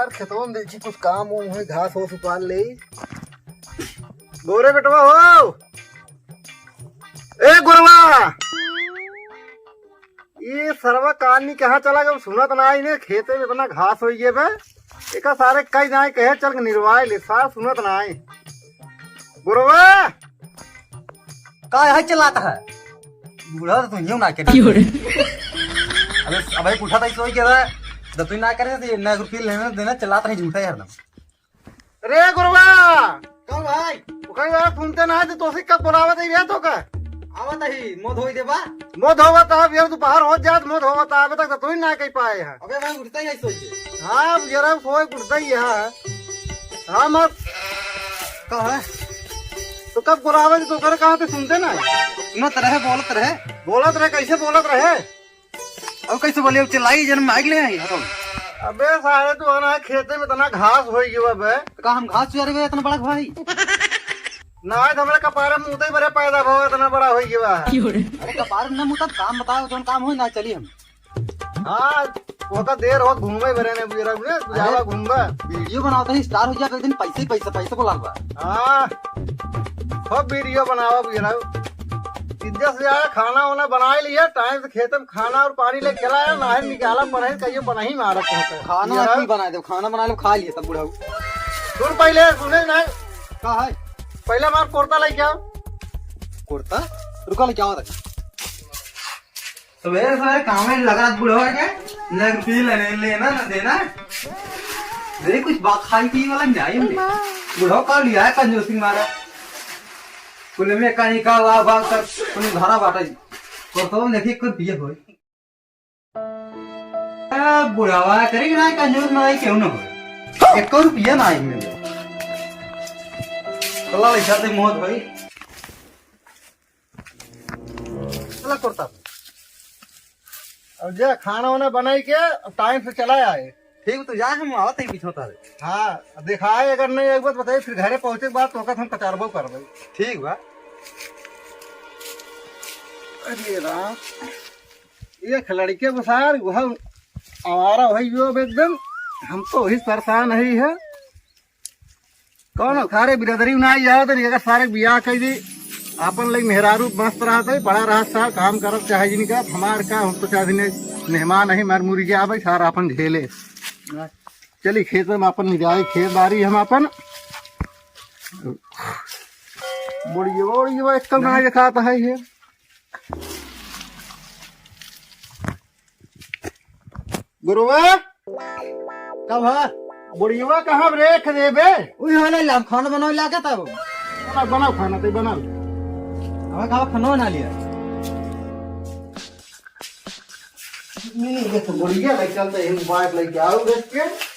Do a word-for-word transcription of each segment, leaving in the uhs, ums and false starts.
खेतवा में देखी कुछ काम वाम होई, घास वास उपार ले। गोरे बेटवा हो, ए गोरवा, ये सरवा कानी कहाँ चला गया? सुनत ना आई ने, खेते में इतना घास होई गया बे। एका सारे कई जाए कहे चल के निरवाए ले, सार सुनत ना आई। गोरवा, का है चिल्लाता है? बूढ़ा तो तुझे ना करे। क्यों रे? अबे, अबे उठा था, सोई के रहा। जब तू ना करे तो ये ना कुछ फील लेना देना, चिल्लाता नहीं, झूठा है हरदम। अरे गुरुआ! कहो भाई। ओकर यार सुनते ना है, तो तोसे कब बुलावत है रे तो का? आवत ही, मुंह धोई देबा। मुंह धोवत है, अब यार दोपहर हो जात, मुंह धोवत है, अबे तक तो तू ही ना कह पाए है। अबे भाई उठता ही है सोई के। हाँ, अब जरा सोई उठता ही है। हाँ, मत। का है? तो कब बुलावे तो ओकर कहा थे सुनते ना? सुनत रहे, बोलत रहे। बोलत रहे, कैसे बोलत रहे? अब कैसे बोले, अब चिल्लाई जन माइक ले आई, हटो। अबे सारे तू आना है खेते में इतना घास होई गया बे। तो का हम घास चुआ रहे इतना बड़ा भाई? ना है, तो हमरे कपारे में मुते बरे पैदा भवा इतना बड़ा होई गया। अरे कपारे में ना मुता, काम बताओ, जोन काम होई ना, चली हम। हाँ, वो तो देर हो घूमे बरे ने बुजरा ने, तू जावा अरे, घूमबा। वीडियो बनावत ही स्टार हो गया, तो एक दिन पैसे ही पैसा, पैसा को लागबा। हाँ, खूब वीडियो बनावा बुजरा। इज्जत से आया, खाना वाना बनाए लिया, टाइम से खेत में खाना और पानी लेके चला आया, नाहे निकाला पड़े, कहियो बनाई मारत होता है। खाना यार। नहीं बनाए दे, खाना बना लो, खा लिए तब बुढ़ाऊ। सुन पहले, सुने ना। का है? पहले हमार कुर्ता लेके आओ। कुर्ता? रुका, लेके आओ तक। सवेरे सवेरे काम में लगा बुढ़वा के, न पी लेने, लेना न देना। अरे कुछ बात खाई पी वाला नहीं आई हमने। बुढ़वा का लिया है कंजूसी मारा। कुल में कहीं का वा, वा सब कुल धारा बाटा जी। और तो देखिए कुछ पिए होए। ए, बुढ़ावा करे कि ना कंजूस ना आई, क्यों ना होए। एक रुपया ना आई मेरे। चला ले जाते मौत भाई। चला कुर्ता। अब जा खाना वाना बनाई के टाइम से चला आए। ठीक, तू जा, हम आवत ही पीछे तारे। हाँ, दिखाए अगर नहीं एक बार बताइए, फिर घरे पहुँचे के बाद तो हम कचारबो करबे। ठीक बा। अरे राम, ये लड़के बसार वह आवारा वही जो अब एकदम हम तो वही परेशान ही है। कौन सारे बिरादरी में ना आई जाओ तो नहीं, अगर सारे बियाह कर दी, आपन लई मेहरारू मस्त रहत है, बड़ा रहत सा, काम करत चाहे जिनका, हमार का, हम तो चाहे जिन्हें मेहमान है, मार मुर्गी आवे, सारा आपन झेले। चली खेत में आपन जाए, खेत बारी हम आपन। बुढ़िया, बुढ़िया, एक कम ना दिखाता है ये। गुरुआ, कब है? बुढ़िया कहाँ रे, खे देबे? उही होले, हम खाना बनावे लागे तब। बनाओ, बनाओ खाना, तै बनाओ। हमें कहा खाना बना लिया। नहीं, ये तो बुढ़िया ले चलते हैं, बाइक लेके आओ देख के।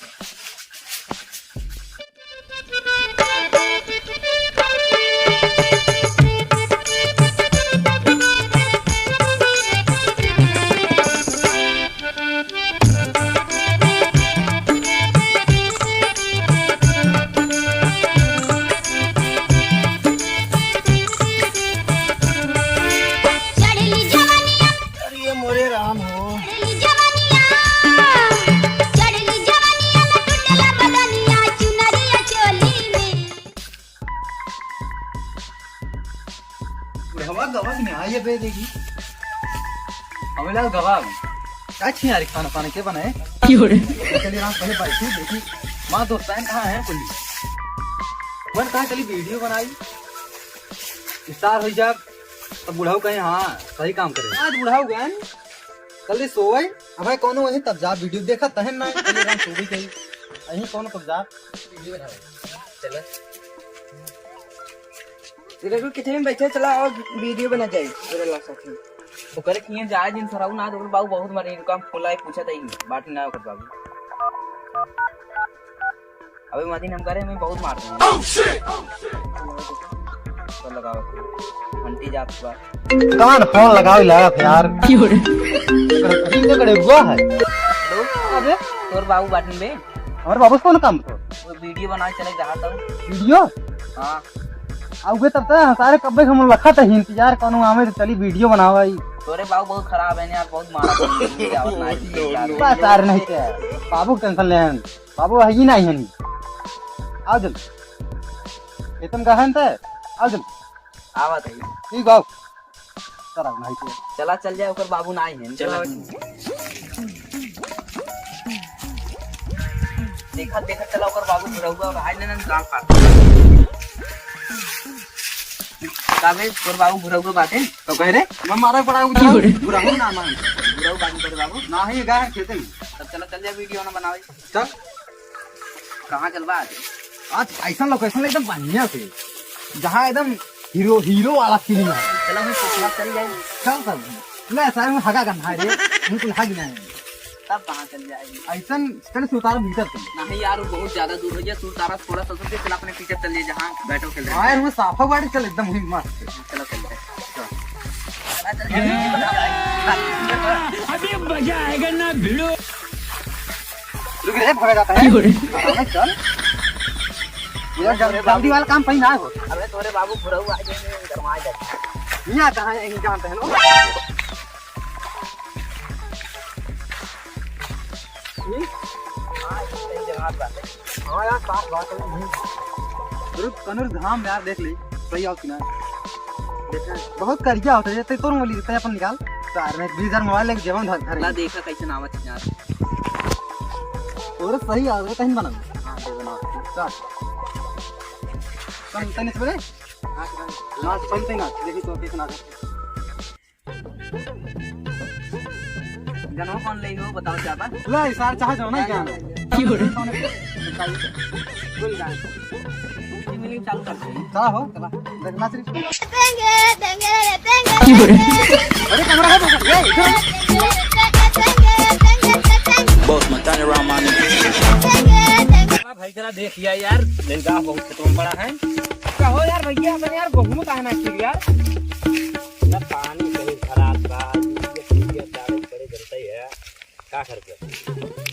चढ़ली जवनिया, अरे मोरे राम हो। चढ़ली जवनिया, चढ़ली जवनिया में टूटला बदनिया चुनरिया चोली में। बुढ़वा गवा कि नहीं? हाँ, ये बे देखी। हमें लगा गवा अभी। का छिया रे खाना पानी के बनाए? क्यों रे? चलिए राम पहले बैठी देखी। माँ दोस्तान कहाँ है कुल? वन कहाँ चली वीडियो बनाई? स्टार हो जा, तब बुढ़ाऊ कहे, "हाँ, सही काम करे।" आज बुढ़ाऊ गए, कल सोए, अब है कौनो वही तब जा वीडियो देखा तहन ना, चले राम सोबे कही, अही कौनो तब जा वीडियो बनावे। चले। तेरे को किचन में बैठे चला और वीडियो बना जाए, तेरे ला साथ में। ओकरे किए जाए जिन सराऊ ना, तो बाबू बहुत मरे, इनका हम फोन लाए पूछा था ही, बात ना ओकर बाबू। अबे मदीन हम करे, हमें बहुत मार देंगे। Oh, shit! तो लगाओ, घंटी जात बा। कौन फोन लगावे लागत यार? क्यों रे? अरे, इनके कड़े हुआ है। हेलो? अबे? तोर बाबू बाटन बे? हमारे बाबू से कौन काम तो? वो वीडियो बनाए चले जहाँ तक। वीडियो? हाँ। आ, उहे तब तक सारे कब्बे हम लखा था इंतजार कौनो आवे तो चली वीडियो बनावा ही। तोरे बाबू बहुत खराब है यार, बहुत मारा था, वीडियो आवत ना है, वीडियो आवत ना है। बस यार नहीं क्या? बाबू के टेंशन ले हैं। बाबू, है ही नहीं है। आओ जल्दी। ए, तुम कहाँ थे? आओ जल्दी। आवत है। ठीक, आओ। चला, नहीं तो। चला, चल जाए, ओकर बाबू ना आई हैं। चला। चला। देखा, देखा, चला, ओकर बाबू बुढ़उआ बा, आज लेना गाल फाड़। का बे, तोर बाबू बुढ़उआ बाटे? तो कह रे, मैं मारे पड़ा हूँ, बुढ़ऊ ना मान। बुढ़ऊ बात करे बाबू। ना ही गा है खेते में। तब चला, चल जाए, वीडियो ना बनावे। चल। कहाँ चलबा आज? आज ऐसा लोकेशन एकदम बढ़िया से, जहाँ एकदम हीरो, हीरो वाला फीलिंग है। चलो, हम ससुरा चल जाए। चल, चल। ले, सारे में हगा गंधा है रे। बिल्कुल हग नहीं। तब कहाँ चल जाए? ऐसा चल, सुतारा भीतर चल। नहीं यार, वो बहुत ज्यादा दूर हो गया। सुतारा थोड़ा सा, चल, अपने पीछे चल जाए, जहाँ बैठो के ले। हाँ यार, वो साफा बाड़ी चल, एकदम वही मस्त। चलो, चल जाए। अभी मजा आएगा ना भिड़ो। रुक रे, भागा जाता है। क्यों रे? हाँ, चल। ये जल-, जल्दी वाला काम कहीं ना हो। अबे तोरे बाबू बुढ़ऊ आ गए, गरमाए जाते हैं। यहाँ कहाँ है, यहीं जानते हैं लोग। हम्म? हाँ, यही जगह बात है। हाँ यार, साफ बात है। रुक, कनुर घाम यार, देख ली, सही आओ कि ना। देखा, बहुत करिया होता है, जैसे तोर मोबाइल रहता है, अपन निकाल। सार में बीस हजार मोबाइल लेके जेबम धर, धर। ला देखा कैसे नाम है यार। और सही आ रहा है, कहीं बना। हाँ, दे बना। चल। कम तनिस बने? हाँ, हाँ। नाच, पहले नाच, देखी तो कैसे नाच। जनवा कौन ले हो, बताओ ज्यादा। ले, सार चाहे जो नहीं क्या? क्यों रे? बोल गा। उनकी मिली चालू कर दे। चला हो, चला। देख, नाच रही। क्यों रे? अरे, कैमरा है, ए, इधर। Boss Montana around my nigga। हाँ भाई, जरा देख लिया यार, लड़का बहुत खेतों में पड़ा है। कहो यार भैया, अपन यार गहूँ काहे ना खीर यार? ना पानी कहीं खराब बा, ये चीज़ें सारे बड़े बनते ही है। का करबे?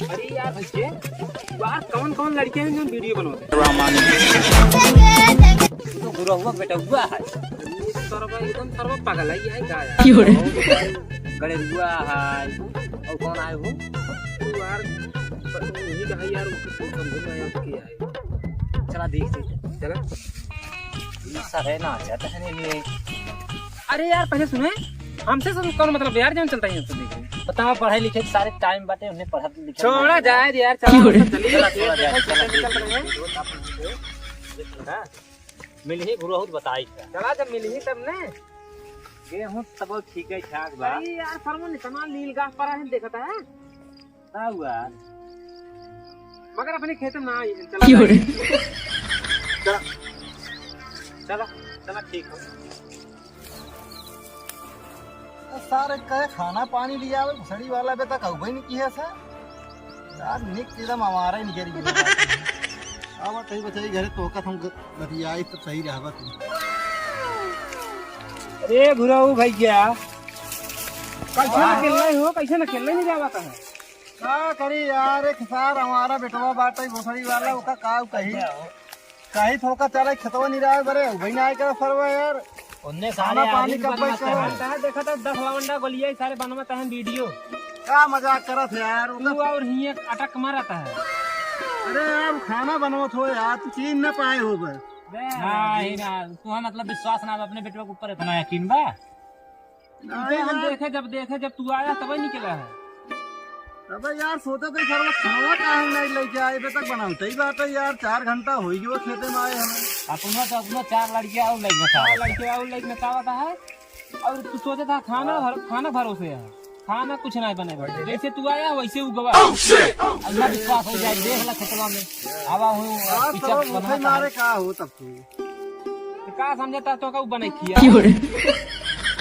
अरे यार, भैया, यार, कौन कौन लड़के हैं जो वीडियो बनाते हैं? तू तो गुरहुआ बेटहुआ है। ये सरवा एकदम सरवा पागल है, ये है का यार? क्यों रे? गड़ेरुआ है, और कौन आए हो? तू यार, वही का है यार, उसको समझ में आया कि है। चला देख से। चला। ये सब है ना, अच्छा, तो है नहीं ये। अरे यार, पहले सुने, हमसे सुन, कौन मतलब यार, जौन चलता है, तो देखे। बताओ, पढ़े लिखे के सारे टाइम बाटे, उन्हें पढ़त लिखत छोड़ा नहीं है। जाए रे यार, चला, क्यों रे? चलिए, चला, छोड़ा जाए, चला, चला, देख, चला। देख, देख, देख, हाँ। मिलही गुरहुआ बताई का। चला, जब मिलही तब ने। गेहूं तब ठीक है, ठाक बा। अरे यार, सरवन इतना लील गाह पड़ा है, देखता है। का हुआ? मगर अपने खेत में ना आई है, चला क्यों रे? जाए। चला, चला, चला, ठीक हो। सारे कहे खाना पानी लिया आवे, भुसड़ी वाला बे तक अउबे नहीं किया सा। यार, निक एकदम हमारा ही निकल गया। अब तही बचाई घरे तो का हम बतियाई तो सही रहबा तू। अरे गुरु भैया, कैसे ना खेलना ही हो, कैसे ना खेलना ही नहीं जावा कहाँ? का करी यार, एक सार हमारा बेटवा बाटे भोसड़ी वाला, ओका का कही? कही थोका चले खेतवा नहीं रहे बरे, वही ना आए करा सरवा यार। उनने खाना सारे पानी आदमी कब बनवाते पैसा हैं। होता है, देखा था दस लवंडा गोलिया ही सारे बनवाते हैं वीडियो। का मजाक करत है यार, तू ओका और हिये अटक मारत है। अरे यार, खाना बनवत हो यार, तू चीन ना पाए हो बे। बे नहीं ना, तू मतलब विश्वास ना, अपने बेटवा के ऊपर इतना यकीन बा। नहीं तुमसे हम यार। देखे, जब देखे, जब तू आया, तबे निकला है। अबे यार, सोचा तो सरवा खाना काहे नहीं लेके आए, अबे तक बनावते ही बात है यार, चार घंटा हो ही गयो खेते में आए हमें। अपना तो अपना चार लड़के और लेके हाँ, नचावत है। लड़के और लेके नचावत है। और तू सोचा था खाना हाँ। भर-, खाना भरोसे है, खाना कुछ नहीं बने बटे। जैसे तू आया, वैसे उ गवा। Oh, shit! Oh, अल्लाह विश्वास हो जाए, देख ला खेतवा में। आवा हूँ, हाँ, पिचअप सरवा मुँह बनवा मारे था। का हो तब तू? तो का समझता तो का उ बने किया? क्यों रे?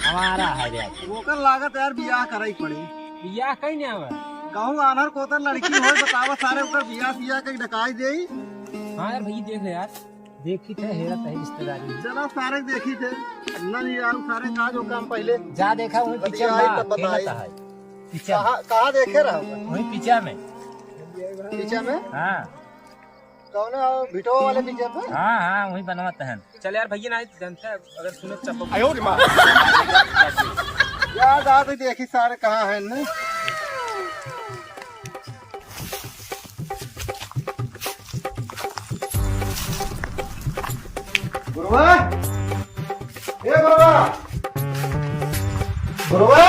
हमारा है रे। ओकर लागत यार बियाह करे के पड़ी। बियाह कहीं नहीं आवे। कहूँ आन्हर कोतर लड़की हो बतावा सारे ओकर बियाह सियाह के डकाई देई। हाँ यार भई देख ले यार। देखी थे हेरा तही रिश्तेदारी में। चला सारे देखी थे। ना नहीं यार सारे का जो काम पहले। जा देखा वही पीछे बतियाई में तब बताई। खेलत है। पीछे में। कहाँ, कहाँ देखे रहा? वही पीछे में। पीछे में? हाँ। कौन है? भिटवा वाले पीछे पे? हाँ, हाँ, वही बनवाते हैं। चल यार, भैया ना जानते हैं, अगर सुने चप्पल। आयो रे माँ। यार, आ तो देखी सारे कहाँ हैं ने? गुरुआ, ए गुरुआ, गुरुआ।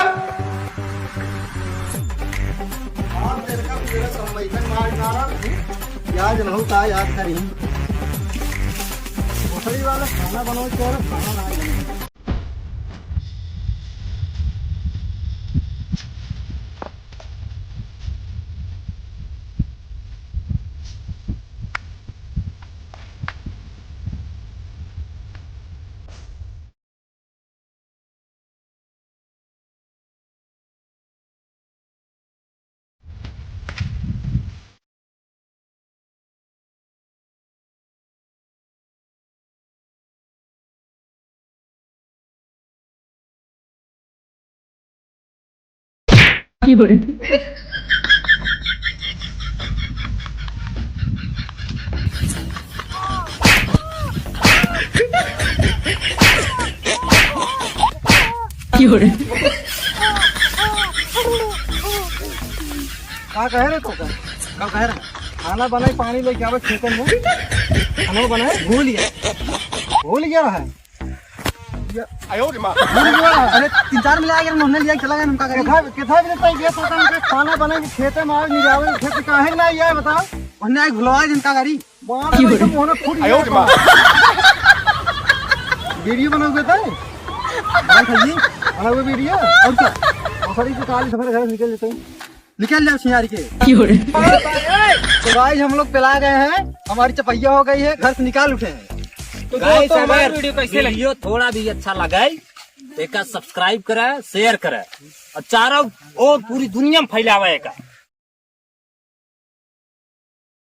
आज तेरे का, तेरे का सब पैसा मार डाला। याद रहू का याद करी। भोसड़ी वाला खाना बनाओ, तेरा खाना ना बने। का कहे रे तोका? का कहे रे? खाना बनाई, पानी लेके आवे खेतन में। खाना बनाए, भूल गया। भूल गया रहा। ये आयो रे माँ। भूल गया रहा। अरे, तीन चार मिला के उन्होंने लिया, चला गया, उनका करी। कितना, कितना भी लेता है, ये सोचा उनका खाना बनाए, खेते में आवे, नहीं आवे, खेत काहे ना, ये बताओ। उन्हें एक भुलवा, जिनका करी। बाप रे, एकदम मोहन फूट गया। आयो रे माँ। वीडियो बनाओगे तो? भाई, खाइए। बनाओगे वीडियो? और क्या? और सारी की काली सफेद घर निकल लेते हैं। निकल जाओ सियारी के। तो गाइस, हम लोग पिला गए हैं, हमारी चपैया हो गई है, घर से निकाल उठे हैं। तो गाइस, दोस्तों, हमारी अगर वीडियो कैसे लगी? वीडियो थोड़ा भी अच्छा लगे, तो एका सब्सक्राइब करे, शेयर करे और चारों ओर पूरी दुनिया में फैलावे एका।